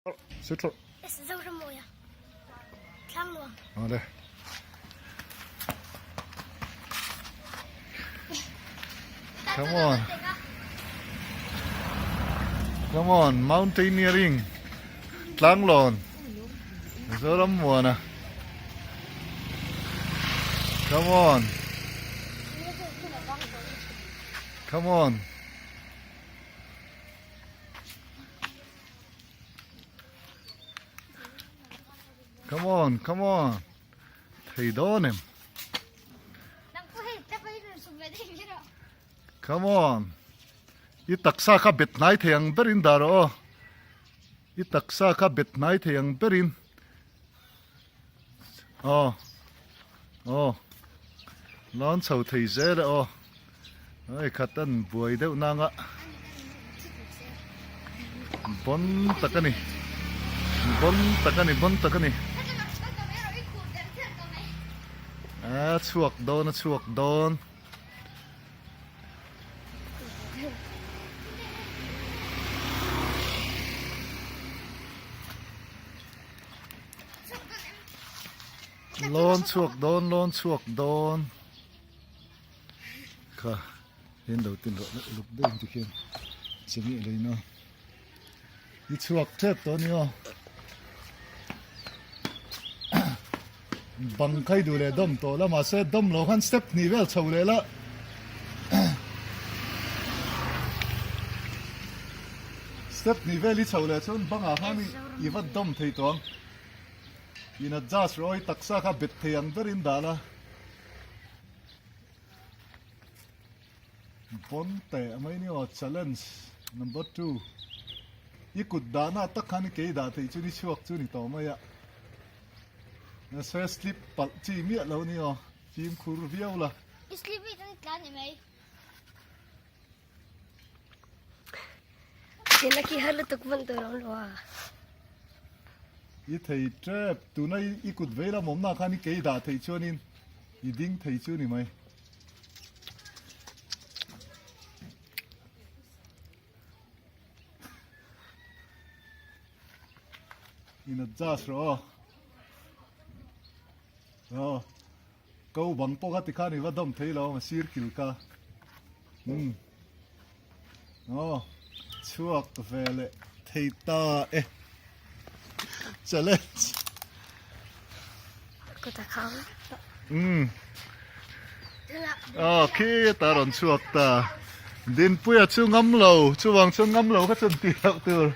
Zoramawia Thlangnuam. Awle. Come on. Come on, mountaineering. Tlanglawn. Zorammuana. Come on. Come on. Come on, come on. Thei dawn em. Come on. I taksa kha bet hnai thei ang berin dah rawh aw. I taksa kha bet hnai thei ang berin. Aw. Aw. Lawn chho thei zel e aw. Ai khat an buai deuh nanga. Bon tak a ni. Bon tak a ni, bon tak a ni. A chhuak dawn, a chhuak dawn. Lawn chhuak dawn lawn chhuak dawn kha hian lo tin rawh leh uluk deuh ti khian che nge lei na i chhuak tep tawh a ni aw bang khai duh leh dawm tawh la mahse dawm lo khan step hnih vel chho leh la step hnih vel hi chho leh chuan bangah khan i va dawm thei tawh ang. In adjust rawh i taksa kha bet thei ang berin dah la. Bon teh mai ni aw challenge number 2. I kut dahna tak khan i kei dah theih chu ni chhuak chu ni tawh mai a. Nase slip palh chi miah lo ni aw fimkhur viau la. I slip hi chuan i tlan ni mai. Thil a ki har lutuk hman tur a awm lo a. I thei tep, tuna i kut vei lam awmna khan i kei dah theih chuanin i ding thei chu ni mai. In adjust rawh aw. Aw. Ko bang pawh kha tikhan i va dawm thei lo a sir kil ka. Umm. Aw. Chhuak ve leh thei ta e. Challenge. Kut a kham. Umm. Aw khi ta rawn chhuak ta. Dinpuia chu ngam lo, chuvang chuan ngam lo kha chuan tih loh tur.